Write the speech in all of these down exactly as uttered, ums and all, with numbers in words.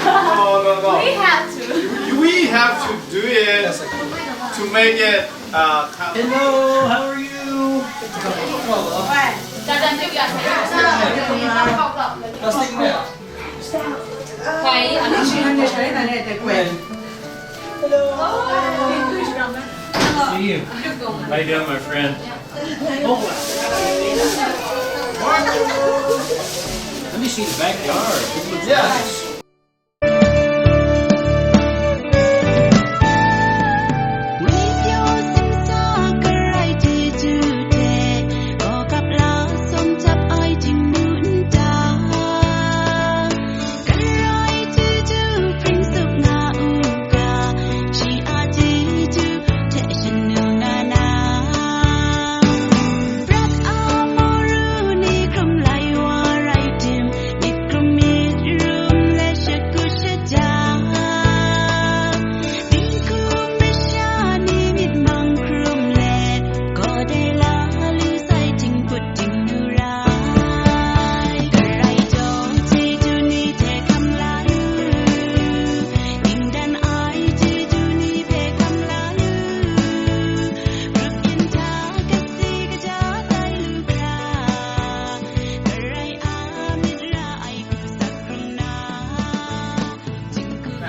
No, no, no. We have to. We have to do it to make it. Uh, hello, how are you? Hello. See you. How you doing, my friend? Oh. Let me see the backyard. Yes.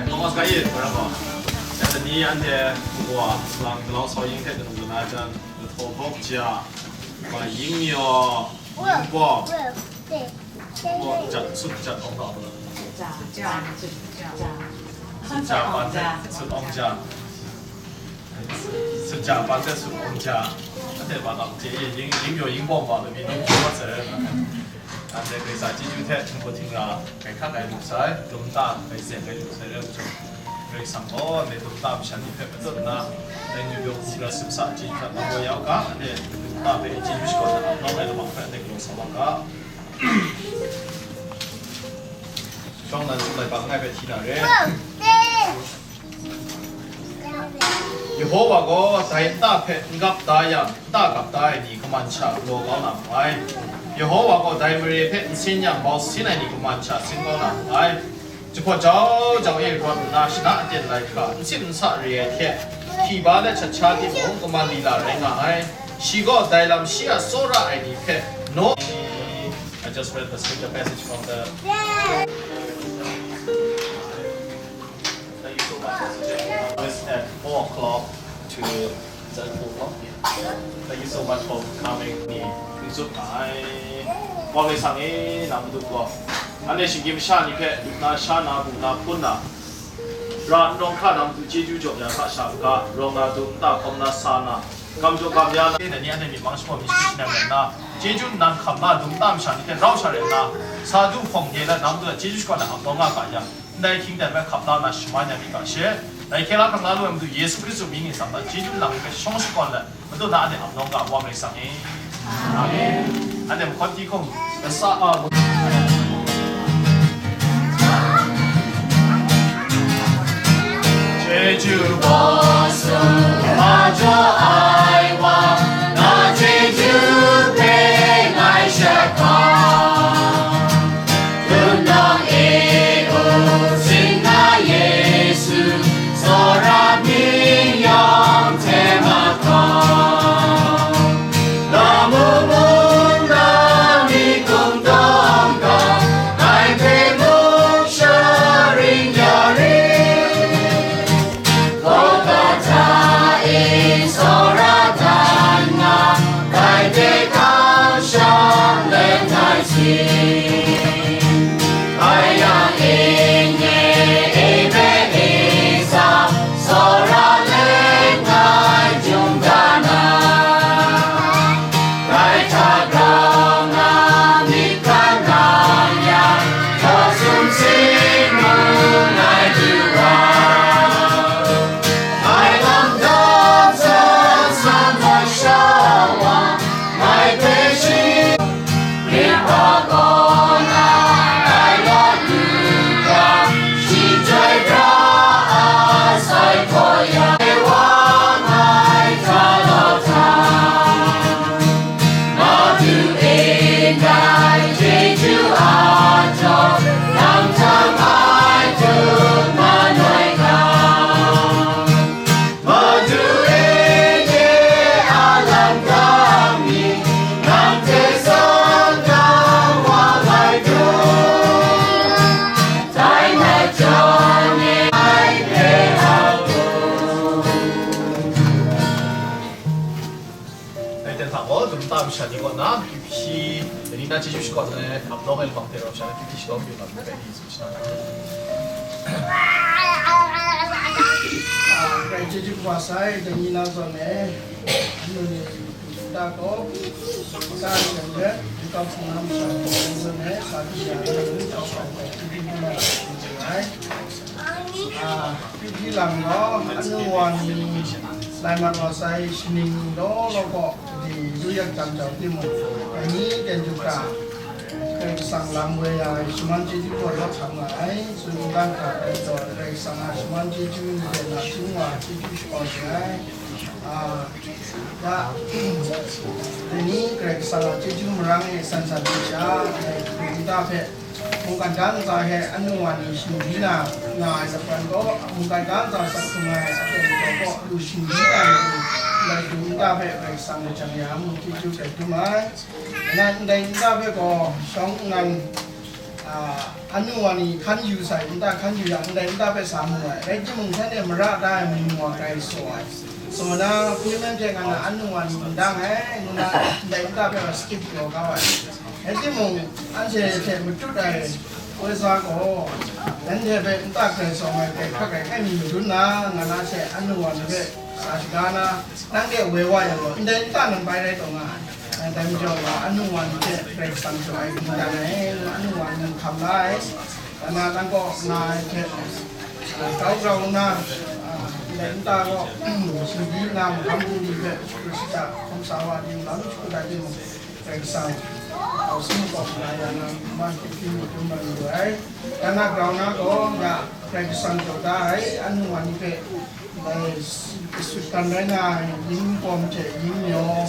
Thomas Gaye, Barabas. Sat ni anhte wa lang galau sau ying hte kanu na jan, na thaw hawk ja, wa ying yaw, ying bawm, wa jat sut jat ong da. Sut ja, sut ja, sut ja, sut ja, sut ong ja. Sut ja, ban hte sut ong ja. Anhte ba tam je ye, ying, ying yaw, ying bawm wa, mi, mi, mi, wa, sa, Anhte Karai Kasang chyeju hte htingbu htingra, kai hkat ai lu sai, dum nta, kai zen ai lu sai rai nhtawm, Karai Kasang gaw ndai dum nta masha ni hpe matut nna, dai ni yawng hku rai sumsa chyeju hta nang gaw ya u ga, anhte dum nta hpe chyeju shakawn ai lam nawng ai lamang hpe anhte galaw sa wa ga. Shawng nan sum laika langai hpe hti na re. Yehowa gaw dai nta hpe n gap da yang, nta gap da ai ni kaman sha galaw kau na mu ai. Yehowa gaw dai mare hpe n sin yang, bau sin ai ni kaman sha sin kau na mu ai. Jahpawt jau jau e rawt nna shana aten lai hkra, n sit n sa re ai hte, hkriba let shat sha timung, kaman lila rai nga ai. Shi gaw dai lam shi a tsawra ai ni hpe naw. I just read the scripture passage from the Thank you so much, Mister Jack. It's at four o'clock to, is that four o'clock? Yeah. Thank you so much for coming. Ni, ni tsup nga ai. Wa Karai Kasang e, nang Madu gaw. Anhte shinggyim masha ni hpe, lup na, sha na, bu na, hpun na, ra n rawng hkra nang Madu chyeju jaw ya hkra sha n ga, rawng na, dum nta, hkawm na, sa na, gam jaw gam ya na, ni anhte myit mang shabaw mi shagu shanang rai nna, chyeju nnan hkam na, dum nta masha ni hte rau sha rai nna, sa du hpawng de na, nang Madu a chyeju shakawn ai ap nawng nga ga yang, Ndai hkying dan hpe hkap la na shaman ya mi ga she, dai hkye la hkrang la lu ai Madu Yesu Hkristu mying ningsang hta chyeju lang hpe shawng shakawn let, Madu na anhte ap nawng ga, Wa Karai Kasang e. Amen. Anhte mahkawn hti hkum, kasa a, chyeju bawsung, a jaw ai wa, na chyeju hpe ngai shat hkawm. Dum nang e u, sing na Yesu, tsawra mying yawng hte mahkawng. Lamu mung na mi kungdawn ga, ngai hpe mung sha ring ya ring. Golgota Ni kaw na, kyu hpyi, dai ni na chyeju shakawn ai, ap nawng ai lamang hte rau sha na kyu hpyi shakawn yu nga, dai ni tsun shana na. Grai chyeju kaba sai, dai ni na zawn e, anu ni nta gaw, nta ni lam let, nkau hpung na masha ni zawn e, sa di ya na, nkau hpung na, kyu hpyi na, ai. A, kyu hpyi lam gaw, anu wa ni lai mat wa sai shaning law law gaw, di lu yak jam jau timung, dai ni ten du hkra, Karai Kasang lam woi ya ai shaman chyeju gaw lawt hkam nga ai, tsun dan hkra ai gaw, Karai Kasang a shaman chyeju ni hte nachying wa chyeju shakawn ai. A, ya, dai ni Karai Kasang a chyeju marang e san san di sha, dai ni nta hpe, mungkan ga ntsa hte anu wa ni shingbyi na nga ai lapran gaw, mungkan ga ntsa sak hkrung ai aten jaw gaw lu shingbyi na matu, lai du nta hpe Karai Kasang lajang ya mu chyeju grai dum ai. Nang ndai nta hpe gaw shawng nnan, a, anu wa ni hkan yu sai, nta hkan yu yang, ndai nta hpe sa mu ai. Rai timung, shanhte mara da ai mung wa grai saw ai. Saw na, hpyi man hte nga na anu wa ni n dang ai, ngu na, ndai nta hpe wa skip galaw kau ai. Rai timung, anhte hte matut ai poi sa gaw, nanhte hpe nta grai sawng ai, grai hkrak ai, hkrai mi madun na, nga na hte anu wa ni hpe sa shaga na, nanhte woi wa yang gaw, ndai nta nan bai rai taw nga ai. Dai majaw gaw, anu wa ni hte Karai Kasang jaw ai mungdan ai, anu wa ni hkam la ai. Ana nang kaw nga ai hte, grau grau nna, ndai nta gaw, shingbyi nna, mahkam bungli hpe, Hkristan hkawm sa wa ni lam shagu dat timung, Karai Kasang, tau sing kawp nga ya na, man hkrit hkrit mi dum mat lu ai. Dan na grau na gaw, ya, Karai Kasang jaw da ai, anu wa ni hpe, dai, kasut kan rai na ai, yin pawm hte yin mayaw,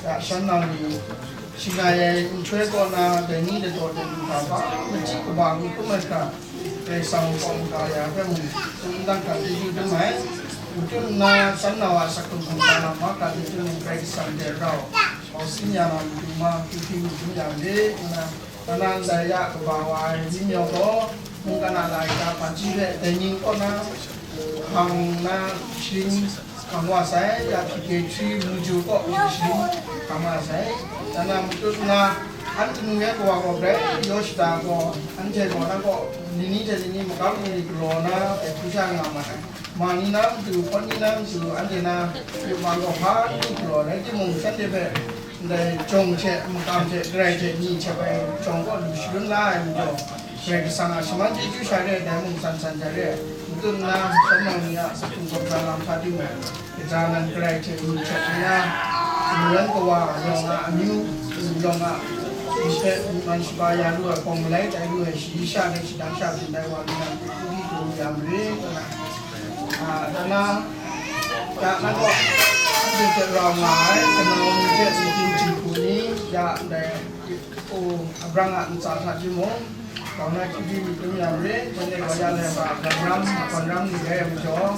ya, shan nau ni, shangai ai nhtoi kaw na, dai ni ladaw de lu hkra, hpa machyi kaba n hkrum ai hkra, Karai Kasang kaw n-, ga ya hpe mung, tsun dan hkra chyeju dum ai. Matut nna, shan nau a asak hkrung hkungga lam mahkra ni hte mung Karai Kasang hte rau, mau sin ya na matu ma, hkrit hkrit mi dum ya re, ngu na, nna ndai ya kaba wa ai ni mayaw gaw, mungkan a lai ga hpaji hpe dai ning kaw na, hpang na sharin hkang wa sai, ya P K three Muju kaw sharin hkang wa sai. Dan na matut nna, an kanu ya kawa gaw grai yaw shada gaw, anhte gaw na gaw, ni ni hte ni ni magam ni galaw na, dai hku sha nga ma ai. Ma ni na matu, hpawt ni na matu, anhte na yupmang gaw hpa n lu galaw, rai timung, shanhte hpe ndai jawng hte, makam hte, garai hte, ni hte bai jawng kaw lu shalun la ai majaw, Karai Kasang a shaman chyeju sha re ai, dai mung san san ja re ai. Matut nna, shan nau ni a asak hkrung hkawm sa lam hta timung, gaja nan garai hte, ni hte bai na, maren kawa yawng a amyu, yawng a, ni hpe mungkan shaga ya lu ai, hpawng malai tai lu ai, shayi sha hte shadang sha byin tai wa lu na, hkrit hkrit mi dum ya mare, ngu na, a, dan na, ya, nang kaw, hkrit hte rau nga ai, kanau ni hte, mating jinghku ni, ya, ndai, o, abrang a ntsa hta timung, grau na hkrit hkrit mi dum ya mare, shanhte gaw ya lai wa, gawn ram, gawn ram ni rai ai majaw,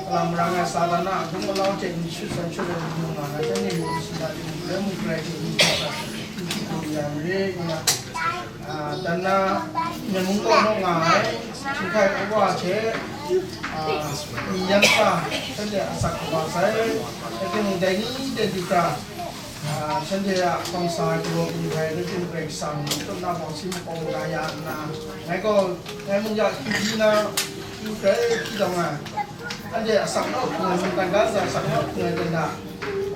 alang marang ai Satan a agung alau hte ni shut san shut ai mung nga na, shanhte ni n shing na timung, galoi mung garai hte ni shut san, hkrit hkrit mi dum ya mare, ngu na, a, dan na, Myen mung kaw naw nga ai, Htinghkai Awa hte, a, Myi Yan Sa, shanhte asak kaba sai, rai timung, dai ni ten du hkra, a, shanhte a hkawm sa ai galaw kanu hkrai rai timung, Karai Kasang, tut na bawng si makau ga ya nna, ngai gaw, ngai mung ya hkyu hpyi na, hkyu hkrai hpyi taw nga ai. Anhte asak nawk hpung ai, mungkan ga ntsa asak nawk hpung ai hte na,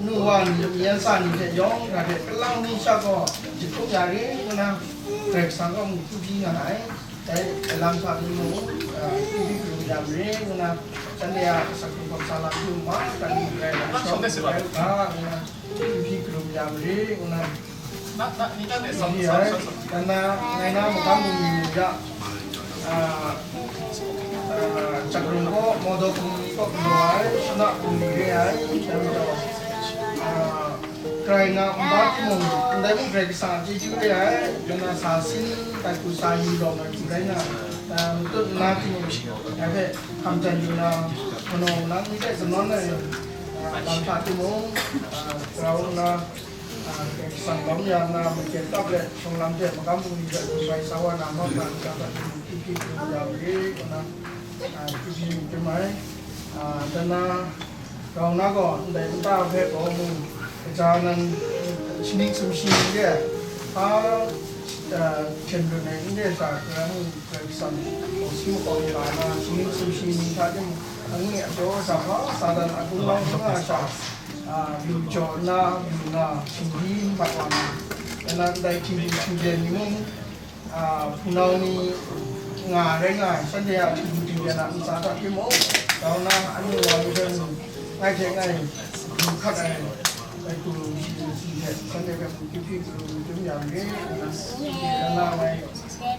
nu wa ni, myi yan sa ni hte yawng hkra hte kalang ni sha gaw, jahkrum ya re, ngu na, Karai Kasang gaw mung hkyu hpyi nga ai. Dai lam hta ni mung, a, hkyu hpyi hkrum ya mare, ngu na, shanhte a asak hkrung hkawm sa lam hte mung, ma, kan ni rai na, shawng rai u ga, ngu na, hkyu hpyi hkrum ya mare, ngu na, Ni ai, dan na, ngai na magam bungli mung ya, a, a, Jakrung kaw, Mawdaw bungli kaw galaw ai, Shana bungli re ai, dan majaw, a, grai na nba timung, ndai mung Karai Kasang a chyeju re ai, dan na sa sin, tai hku sa yu lawm ai hku rai na, a, matut nna timung, ngai hpe hkam jan yu na, manaw nang ni hte zamawn ai, a, lam hta timung, a, grau nna, a, Karai Kasang lawm ya nna, majen tap let, shawng lam hte magam bungli hte hkungbai sa wa na, mawk na, nta hta timung, hkyu hkyu hkyu ya mare, ngu na, a, hkyu hkyu mi hkrum ai. A, dan na, grau na gaw, ndai nta hpe gaw mung, kaja nan, Shaning sumshi ni de, a, a, hpyen run ai n de sha, Karai Kasang gaw si makau nga na, shaning sumshi ni hta ting, angwi ajaw sha hpa, Satan a gunglau nga sha, a, lu jaw nna, lu nga, shingdi mat wa na, nna ndai htingbu htingden ni mung, a, hpunau ni nga rai nga ai, shanhte a htingbu htingden a ntsa hta timung, grau na, anu wa ni hpe mung, ngai hte ngai, lu hkat ai, ai hku shi shi hte, shanhte hpe mung, hpyi hpyi hpyi lu lu htum yang re, nna, nna ngai,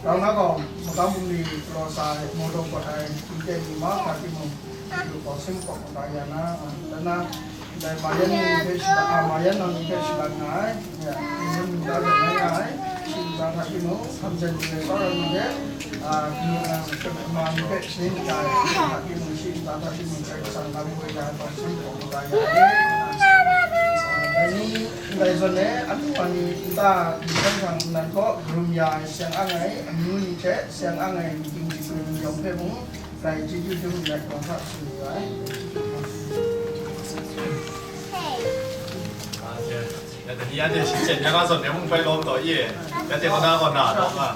grau na gaw, magam bungli galaw sa ai, mawdaw kawt ai, htingten ni mahkra timung, lu gaw, sim gaw, gaw ya na, nna, Ndai Mayan ni hpe shada, a, Mayan nang ni hpe shadan nga ai, ya, ni hpe mungga jan ai nga ai, shi ntsa hta timung, hkamjen ni ai tsawra ni hpe, a, ni, a, ma ni hpe shanin da ai, shi ntsa hta timung, shi ntsa hta timung, Karai Kasang lam woi ya ai, hpang sum hpawng mungga ya ai. Dai ni, ndai zawn e, anhte wa ni nta ni hkan hkrang nnan kaw karum ya ai, seng ang ai amyu ni hte seng ang ai myit ting myit ni yawng hpe mung, Dai chyeju htum ndai kawng hta tsun yu ai. Ya, dai ni anhte shingchyen ya nga zawn, mung bai lawm taw i. Ya, de kaw na kaw na, taw nga.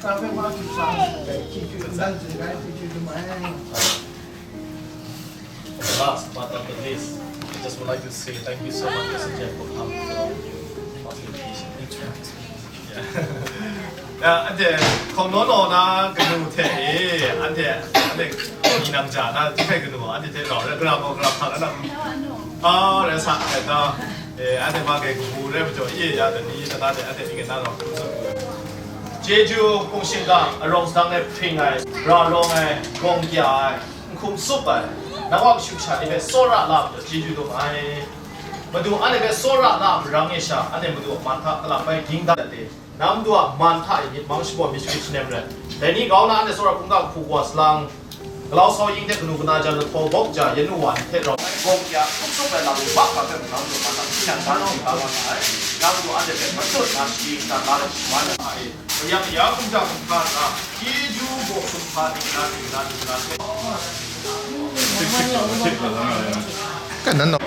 Ka hpe ma tsun sa, dai chyeju htum dan tsun ai, chyeju htum ai. Last but not the least, I just would like to say thank you so much, Mister Jen, for coming for your contribution. Ya, anhte hkawng naw naw na kanu hte e, anhte, anhte ni nang ja na, hte kanu, anhte hte rau, rai, gara gaw, gara hkak, anhte, a, rai sa, rai ta, e, anhte ma ke kabu rai majaw, e, ya, dai ni, dai na, anhte ni ke na rau, hkrum tsun. Jeju hpung shingkang, arawng sadang e hpring ai, ra rawng ai, gawng kya ai, n hkum tsup ai, nang a kashu kasha ni hpe tsawra la majaw, chyeju dum ai. Madu, anhte hpe tsawra la marang e sha, anhte Madu a man hta kalak bai ging dat ai. Nang Madu a man hta e myit mang shabaw myit shakut shanem rai. Dai ni grau na anhte tsawra hkungga hku wa salang, galau sau ying hte kanu kana jan lahtaw bawk ja, yan nu wa ni hte rau ai, gawng kya hkrup hkrup ai lam ni mahkra hpe mung nang Madu a man hta hpyi nang dan shayi kau nga ai. Nang Madu anhte hpe matut na shayi shada la ai shaman ai. Mayang ya hkum ja hkum hkan na, chyeju baw hkum hpa dingla dingla dingla hte. Kan nan naw.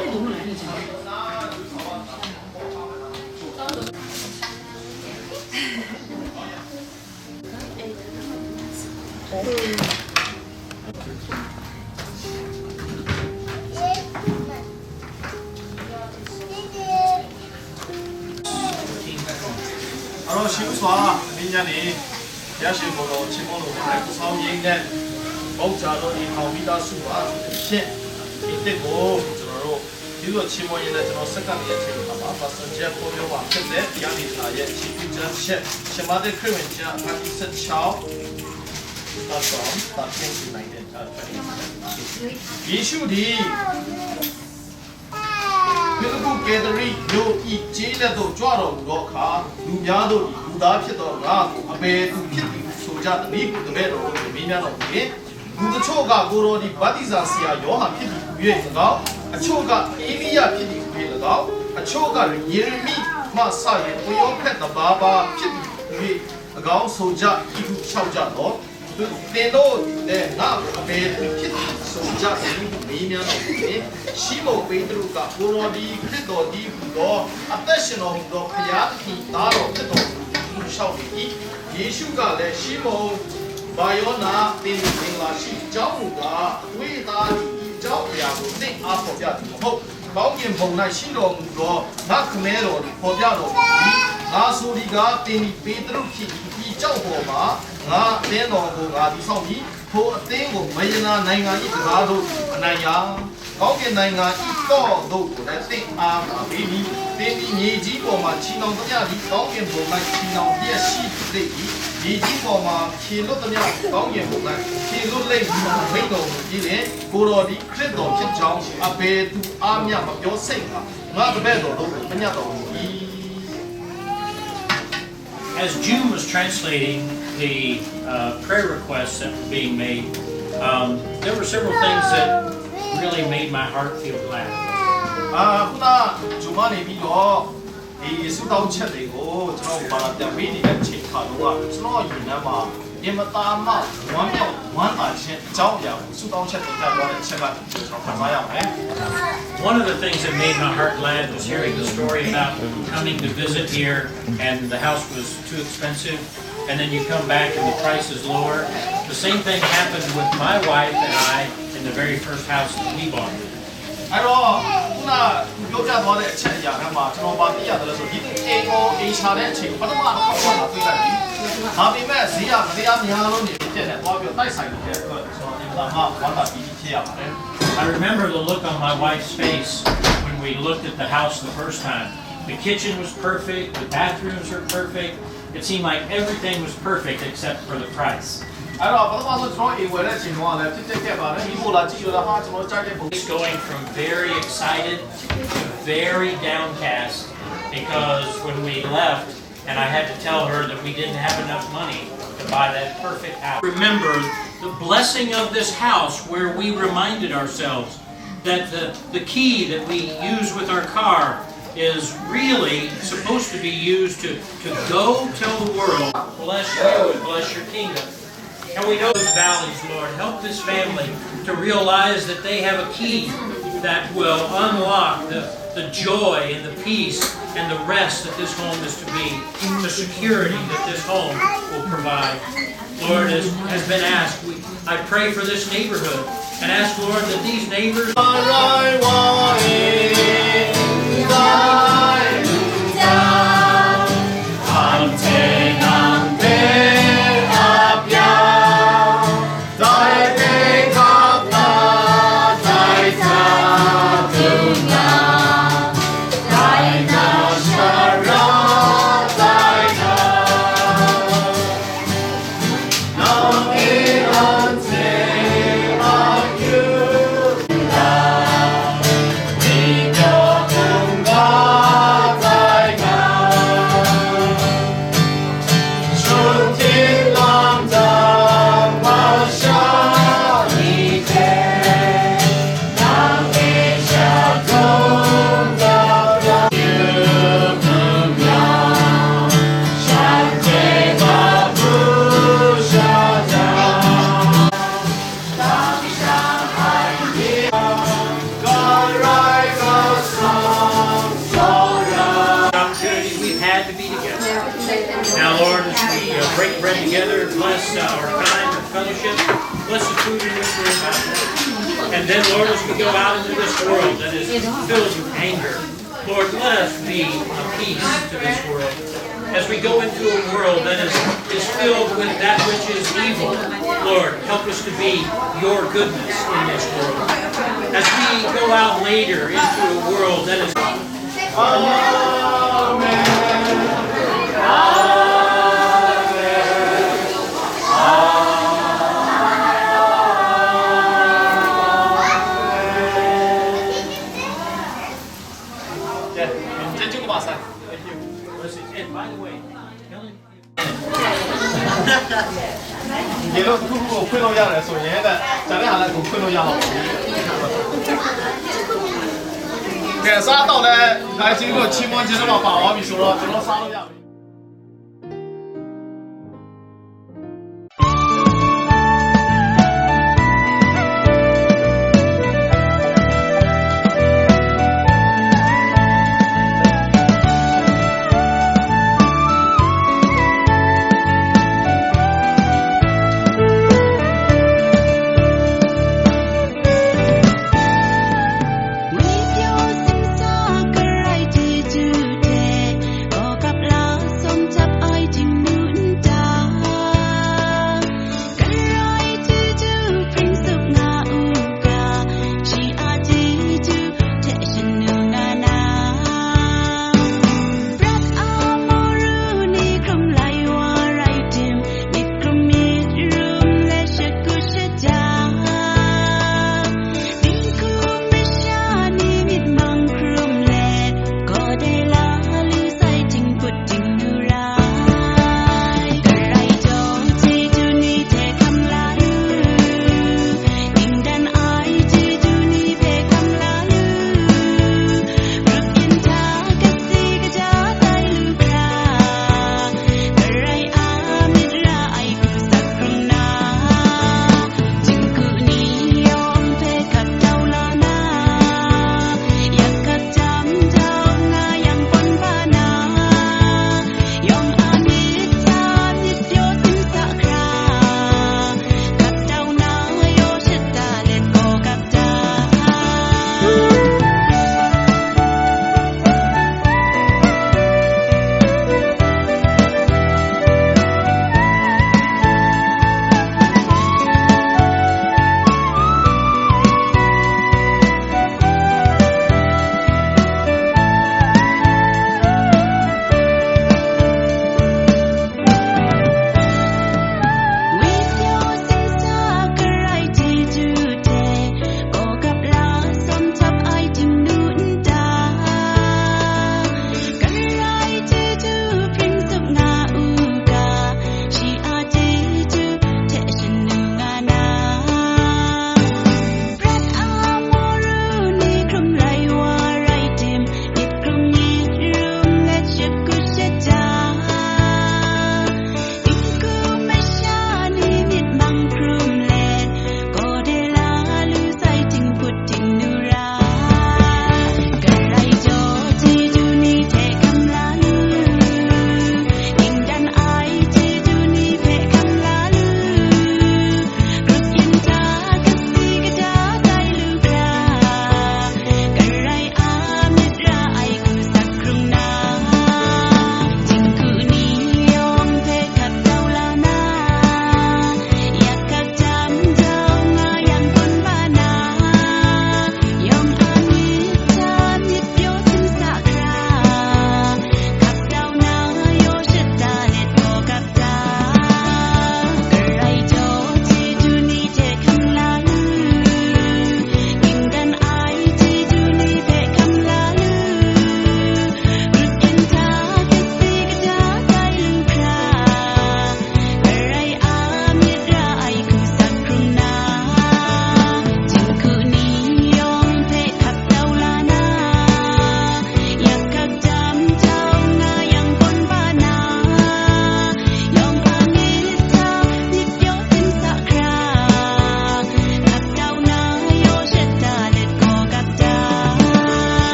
Araw shi masha, myit yan e, ya shi gaw law, Hkristu a rai hku sau ying let, bawk ja law ni hkau mi da su wa, hte hpyen, myit tit gaw, ကျွန်တော်တို့ ဒီလိုချီးမွမ်းရင်းနဲ့ ကျွန်တော် စက္ကန့် လေး အချိန်အခါမှာ Pastor Jeff ပြောပြောမှာဖြစ်တဲ့ တရားဒေသနာရဲ့ အခြေခံကျမ်းချက် ရှင်မဿဲခရစ်ဝင်ကျမ်း အခန်းကြီး ဆယ့်ခြောက် from thirteen to nineteen, uh, twenty. ယေရှုသည် ဖိလိပ္ပုကဲသရိမြို့၏ ကျေးလက်သို့ ကြွတော်မူသောအခါ၊ လူများတို့သည် လူသားဖြစ်သောငါကို အဘယ်သူဖြစ်သည်ဟု ဆိုကြသနည်းဟု တပည့်တော်တို့ကို မေးမြန်းတော်မူလျှင်၊ လူတချို့က ကိုယ်တော်သည် ဗတ္တိဇာဆရာယောဟန်ဖြစ်သည်ဟူ၍၎င်း၊ အချို့က ဧလိယဖြစ်သည်ဟူ၍၎င်း၊ အချို့က ယေရမိမှစ၍ ပရောဖက်တပါးပါးဖြစ်သည်ဟူ၍ ၎င်း ဆိုကြ၏ဟု လျှောက်ကြသော်၊ သင်တို့သည်လည်း ငါ့ကို အဘယ်သူဖြစ်သည်ဟု ဆိုကြသနည်းဟု မေးမြန်းတော်မူလျှင်၊ ရှိမုန်ပေတရုက၊ ကိုယ်တော်သည် ခရစ်တော်တည်းဟူသော အသက်ရှင်တော်မူသော ဘုရားသခင်၏သားတော်ဖြစ်တော်မူသည်ဟု လျှောက်လေ၏။ ယေရှုကလည်း၊ ရှိမုန်၊ ဘါယောန၊ သင်သည် မင်္ဂလာရှိ၊ အကြောင်းမူကား၊ အသွေးအသားသည် ဤအကြောင်းအရာကို သင့်အားဖော်ပြသည်မဟုတ်၊ ကောင်းကင်ဘုံ၌ရှိတော်မူသော ငါ့ခမည်းတော်သည် ဖော်ပြတော်မူပြီ။ ငါဆိုသည်ကား၊ သင်သည် ပေတရုဖြစ်၏။ ဤကျောက်ပေါ်မှာ ငါအသင်းတော်ကို ငါတည်ဆောက်မည်။ ထိုအသင်းကို မယနာနိုင်ငံ၏တံခါးတို့သည် မနိုင်ရ။ ကောင်းကင်နိုင်ငံ၏သော့တို့ကိုလည်း သင့်အားငါပေးမည်။ သင်သည် မြေကြီးပေါ်မှာ ချည်နှောင်သမျှသည် ကောင်းကင်ဘုံ၌ချည်နှောင်လျက်ရှိသည့်နည်း၊ မြေကြီးပေါ်မှာ ခြေလွတ်သမျှသည် ကောင်းကင်ဘုံ၌ခြေလွတ်လိမ့်မည်ဟု မိန့်တော်မူပြီးလျှင်၊ ကိုယ်တော်သည် ခရစ်တော်ဖြစ်ကြောင်း အဘယ်သူအားမျှမပြောစိတ်မကငါ့တပည့်တော်တို့ကို ပညတ်တော်မူ၏။ As June was translating the uh, prayer requests that were being made, um, there were several things that really made my heart feel glad. အာခုနဂျူမနေပြီးတော့ဒီဆုတောင်းချက်တွေကိုကျွန်တော်ဘာသာပြန်ပေးနေတဲ့အချိန်ခါတော့ကျွန်တော်ရင်ထဲမှာအင်မတန်မှဝမ်းမြောက် ဝမ်းသာခြင်းအကြောင်းအရာကို ဆုတောင်းချက်တင်ပြသွားတဲ့အချက်က ကျွန်တော်ခံစားရပါတယ်။ One of the things that made my heart glad was hearing the story about coming to visit here and the house was too expensive, and then you come back and the price is lower. The same thing happened with my wife and I in the very first house that we bought. အဲ့တော့ခုနပြောပြသွားတဲ့အချက်အရာထဲမှာကျွန်တော်ဗာသိရတယ်လဲဆိုဒီနေ့အိမ်ကိုအိမ်ချတဲ့အချိန်ပထမတစ်ခါမှမတွေ့လိုက်ဘူး။ဒါပေမဲ့ဈေးကမတရားများလို့နေဖြစ်တဲ့သွားပြီးတော့တိုက်ဆိုင်နေတဲ့အတွက်ကျွန်တော်ဒီမှာမှဝမ်းသာပြီးဖြစ်ရပါတယ်။ I remember the look on my wife's face when we looked at the house the first time. The kitchen was perfect, the bathrooms were perfect. It seemed like everything was perfect except for the price. အဲ့တော့ပထမဆုံးကျွန်တော်အိမ်ဝယ်တဲ့အချိန်တုန်းကလည်းဖြစ်ဖြစ်ခဲ့ပါတယ်မိဖို့လာကြည့်ရတာဟာကျွန်တော်ကြိုက်တဲ့ပုံ It's going from very excited to very downcast because when we left, and I had to tell her that we didn't have enough money to buy that perfect house. Remember the blessing of this house where we reminded ourselves that the, the key that we use with our car is really supposed to be used to, to go tell the world, bless you and bless your kingdom. And we know those valleys, Lord. Help this family to realize that they have a key that will unlock the, the joy and the peace and the rest that this home is to be, the security that this home will provide. Lord, as has been asked, we, I pray for this neighborhood and ask, Lord, that these neighbors. Opportunity we've had to be together. Now, Lord, as we uh, break bread together, bless uh, our time of fellowship, bless the food in which we're about. And then, Lord, as we go out into this world that is filled with anger, Lord, let us be a peace to this world. As we go into a world that is, is filled with that which is evil, Lord, help us to be your goodness in this world. As we go out later into a world that is. Amen. Amen. Amen. ကဲ ကျေးဇူးတင်ပါဆရာ။ Thank you. Listen, and by the way, tell him. ရေလို့တစ်ခုခုကိုဖွင့်လို့ရတယ်ဆိုရင်တဲ့ကျန်တဲ့ဟာလည်းကိုဖွင့်လို့ရတော့ဘူး။ကဲစားတော့လဲဒါကြီးကိုချီးမွမ်းခြင်းတော့ပါသွားပြီဆိုတော့ကျွန်တော်စားလို့ရပြီ။